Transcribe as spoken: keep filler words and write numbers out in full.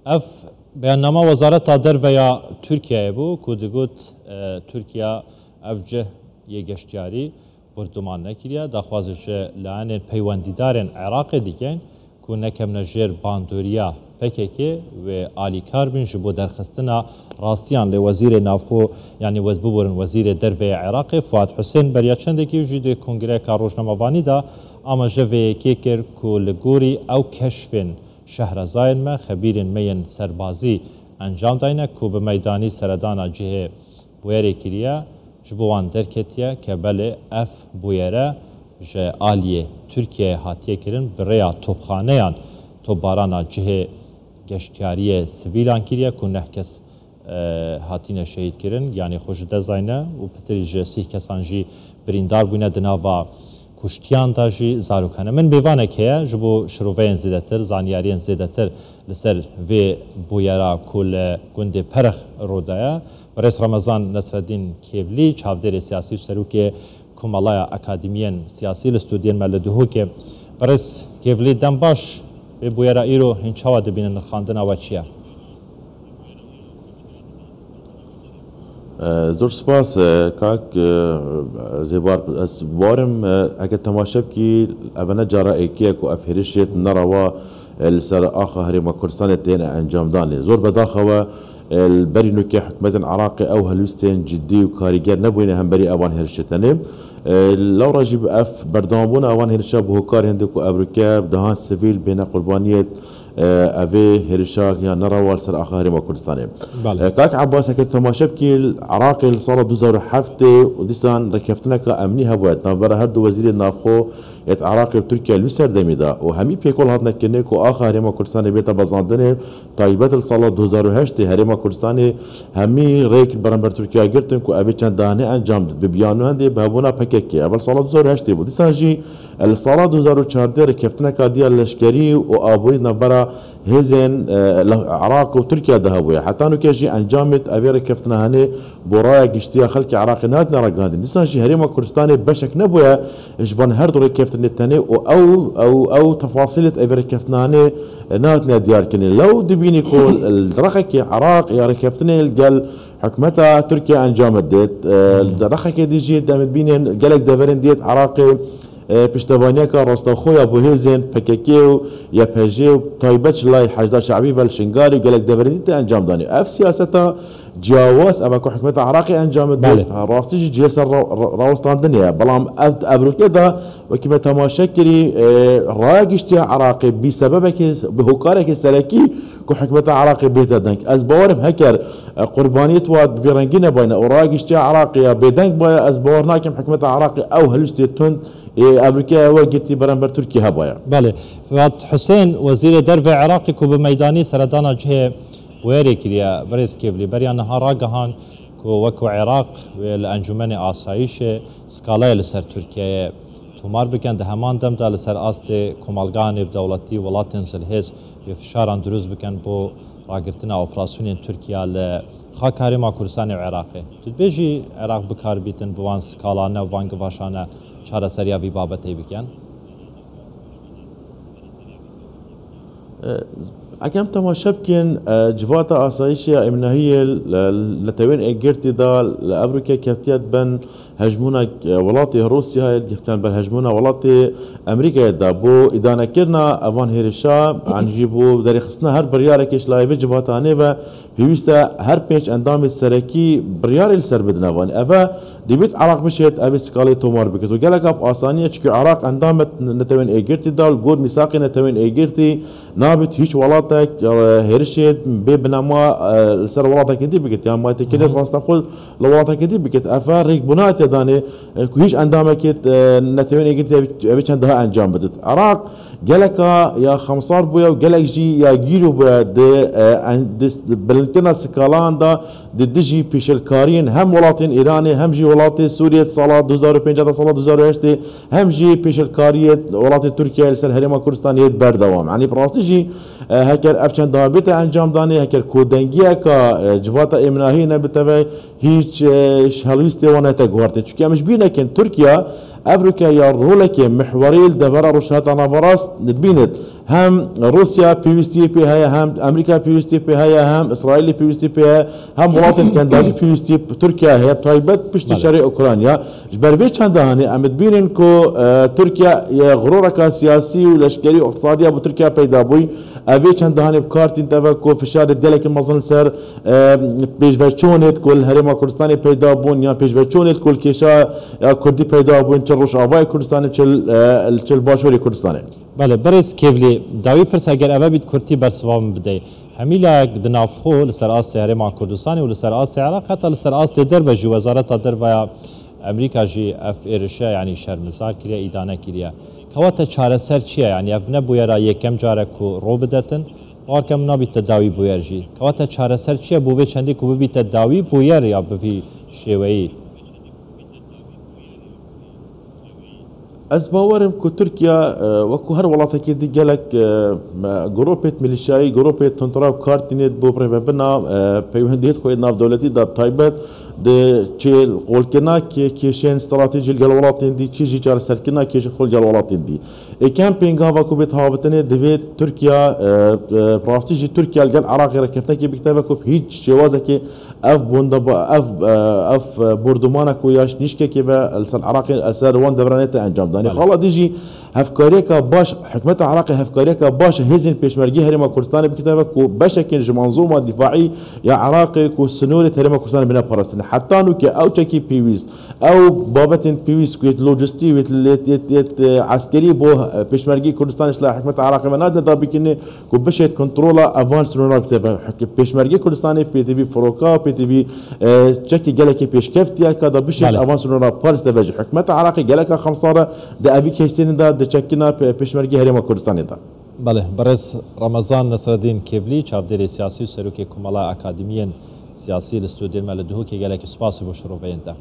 Ev beyanname Wezareta Derve ya Tirkiyeyê bû ku digot, e, Tirkiye ev cih yê geştiyarî borduman nekiriye, daxwazê ji layenên peywendîdarên Iraqê dikin ku nekevne jêr bandoriya P K K wê alîkar bin ji bo derxistina rastiyan. Lê Wezîrê Navxwe, yanî wez biborin Wezîrê Derve ya Iraqê Fuat Husên beriya çendekî jî di kongreyeka rojnamevanî de amaje vê yekê kir ku li gorî ew keşfên şehrezayên me, xebîrên me yên serbazî encam dayne ku bi meydanî seredana cihê bûyerê kiriye, ji bo wan derketiye ke belê ev bûyere ji aliyê Tirkiyeyê hatiye kirin, bi rêya topxaneyan topbarana cihê geştiyariyê sivîlan kiriye ku neh kes, e, hatine şehîd kirin, yanî xwe ji dest dayne û pitirî ji sîh kesan jî birîndar bûne, di nava kuştiyan de jî zarok hene. Min mêvanek heye ji bo şiroveyên zêdetir, zanyariyên zêdetir li ser vê bûyera ku li gundê Perix rû daye. Birêz Remezan Nesreddîn Kêvlî, çavdêrê siyasî û serokê Komelaya Akademiyên Siyasî li stûdyên me li Duhokê. Birêz Kêvlî, dem baş. Vê bûyera îro hîn çawa dibînin, nirxandina we çi ye? E, zor spas, e, kak, e, Zêbar, ez barim, e, heke temaşe bikî, ev ne cara êkê ye ku ev hêrişêt nerewa, e, li ser axa Herêma Kurdistanê tên encamdanê. Zor bedaxewe, e, li berî nûkê hikûmetên Iraqê ew helwîstên cidî û karîger nebûyne hemberî evan hêrişê tenê. E, lewra jî bi ev berdewambûna evan hêrişa bi hokar hêndê ku evroke dehan sivîl bêne qurbaniyê, e, evê hêrişa ya nerewa li ser axa Herêma Kurdistanê. Belê. E, kak Abbas, heke tu temaşe bikî, Iraqê li sala du hezar û heftê û dîsan rêkeftineka emnî hebûye di navbera her du wezîrê navxwe yêt Iraqê û Tirkiye li wî serdemî de û hemî pêkol hatine kirinê ku axa Herêma Kurdistanê bête bezandinê, taybet li sala du hezar û heştê Herêma Kurdistanê hemî rêk li beramber Tirkiye girtin ku evê çend dane encam did, bi biyano hindê bi hebûna P K K. Ev li sala du hezar û heştê bû. Dîsan jî li sala du hezar û çardeh rêkeftineka diya leşkerî û aborî di navbera hêzên, e, li Iraq û Tirkiye de hebûye. Heta nûke jî encamêt evê rêkeftina hene bo raya giştiya xelkê Iraqê nehatine ragihandin. Dîsan jî Herêma Kurdistanê beşek nebûye ji van her du rêkeftinê tenê û ew, ew, ew tefasîlêt evê rêkeftina hene, e, nehatine diyarkirinê. Lew dibînî ku li rexekê Iraq ya rêkeftinê li gel hikûmeta Tirkiye encam didêt, e, li rexekê dî jî demê dibînên gelek deverên diyêt Iraqê, e, piştevaniyeka rastaxo ya bo hêzên P K K û Y P J û taybet ji lay Heşda Şe'bî ve li Şingalê û gelek deverên dî tê encam danê. Ev siyaseta ciyawaz, eva ku hikûmeta Iraqê encam didê, Belê. rastî jî cihê ser ra-, ra-, rawestandinê ye. Belam ev, evroke de wekî me temaşe kirî, e, raya giştiya Iraqê bî sebebekê, bi hokarekê serekî ku hikûmeta Iraqê bête deng. Ez bawerim heker, e, qurbaniyê tu bi vî rengî nebayne û raya giştiya Iraqê ya bêdeng baye, ez bawer nakim hikûmeta Iraqê ew helwîstê tund ê evroke we girtî beramber Tirkiye hebaya. Belê. Fuat Husên, Wezîrê Derve Iraqê ku bi meydanî seredana cihê bûyerê kiriye, birêz Kêvlî, beriya niha ragihand ku wekû Iraq wê li Encûmenê Asayîşê skalayê li ser Tirkiyeyê tomar bikin, di heman dem de li ser astê komelgeha nêvdewletî welatên zilhêz wê fişaran dirûst bikin bo ragirtina operasyonên Tirkiye li xaka Herêma Kurdistanê û Iraqê. Tu dibêjî Iraq bi kar bîtin bi wan skalane û van givaşane çareseriya vî babetê bikin? E, Ekem temaşe bikin, e, Civata Asayişê ya Êmnahiyê li, li Netewên Êgirtî de li evroke keftiye di bin hejmûna, e, welatê Rûsyayê, keftiye ber hejmûna welatê Amerîkayê de. Bo îdanekirina evan hêrişa, an jî bo derêxistina her biryarekê ji layê vê civatanê ve, pêwîst e her pênc endamê serekî biryarê li ser bidine van. Eve dibît Iraq bişêt, evê skalê tomar bikit û gelek bi asanî ye, çikî Iraq endam e Netewên Êgirtî de, li gor mîsaqê Netewên Êgirtî nabit hîç welatek, e, hêrişê bê binema, e, li ser welatekê dî bikit, yan maytekirinê rastaxwe li welatekê dî bikit. Eve rêkbûna hatiye danê, e, ku hîç endamekê, e, Netewên Êgirtî evê, evê çend daha encam bidit. Iraq geleka ya xemsar bûye û gelek jî ya gîro bûye di, e, en-, di s-, bilindkirina skalan de di dijî pêşilkariyên hem welatên Îranê hem jî welatê Sûriyê sala du hezar û pênc de sala du hezar û heştê hem jî pêşilkariyê welatê Tirkiyeyê li ser Herêma Kurdistanê yê berdewam. Yanî bi rastî jî, e, heker ev çend daha bête encam danê, heker kodengiyeka, e, civata êmnahî nebiteve, hîç, e, ji helwîstê wan nete guhertin. Çunke em ji bîr nekin, Tirkiye Evroke ya rolekê mihwerî li devera Rojhilata Naverast dibînit. Hem Rûsya pêwîstiyê pê heye, hem Amerîka pêwîstiyê pê heye, hem Îsraîlê pêwîstiyê pê heye, hem welatên Kendavî pêwîstiyê bi Tirkiye heye, taybet piştî Belê. şerê Ukrayna. Ji ber vê çendehanê em dibînin ku, e, Tirkiye, e, xiroreka siyasî û leşkerî û iqtisadî ya bo Tirkiye peyda bûyî. Ev vê çendehanê bi kar tîn teve ku fişarê gelekî mezin li ser, e, pêşveçûnêt ku li Herêma Kurdistanê peyda bûn, yan pêşveçûnêt ku li kêşa ya Kurdî peyda bûn, çi Rojavayê Kurdistanê, çi li, e, çi li Başûrê Kurdistanê. Belê, birêz Kevlî, dawî pirs eger eve bît kurtî bersiva min bidey. Hemî layek di navxwe li ser astê Herêma Kurdistanê û li ser astê Iraq, heta li ser astê derve jî, Wezareta Derve ya Amerîka jî ev êrişe, yanî şermizar kiriye, îdane kiriye. Kewate çareser çi ye? Yanî ev ne bûyera yekem care ku ro bidetin. Bawer ke min nabîte dawî bûyer jî. Kewate çareser çi ye bo vê çendî ku bibîte dawî bûyer ya bi vî şêweyî? Ez bawer im ku Tirkiye, e, wekû her welatekê dî gelek, e, me, gropêt milîşyayî, gropêt tundrew kar tînêt bo birêvebirina, e, peywendiyêt xwe yê navdewletî de, bi taybet di çêlqolkirina kê-, kêşên stratejî li gel welatên dî, çi jî çareserkirina kêşên xwe li gel welatên dî. Êkem pêngava ku bêt havitinê divê Tirkiye, e, e, rastî jî Tirkiye li gel Iraqê rêkeftinekê bikite ve ku bi hîç şêwazekê ev bondeba-, ev, e, ev, e, bordûmana ku ya ji nîşkekê ve li ser Iraqê, li ser wan devre nête encam danê. Belê. Xala dî jî hevkariyeka baş, hikûmeta Iraqê hevkariyeka baş hêzên pêşmergî Herêma Kurdistanê bikite ve ku beşekên ji manzûma dîfaî ya Iraqê ku sînorê Herêma Kurdistanê bine parastin. Heta nûke ew çekî pêwîst, ew babetên pêwîst ku yêt lojistî, yêt, yêt, yêt, yêt, e, eskerî bo, e, pêşmergî Kurdistanê ji la hikûmeta Iraqê ve nadine dabikirinê, ku bişêt kontrola evan sînora bide ve. Pêşmergê Kurdistanê pêtivî firoka, pêtivî, e, çekê gelekê pêşkeftiyeka da bişêt Belê. evan sînora parastin ve jî. Hikûmeta Iraqê geleka xemsar e di evî kesên de, di çekina pê-, pêşmergê Herêma Kurdistanê de. Belê, birêz Remezan Nesreddîn Kevlî, çavdêrê siyasî û serokê Komela Akademiyên Siyasî li stûdiyên me li Duhokê, gelekî spas bo şiroveyên te.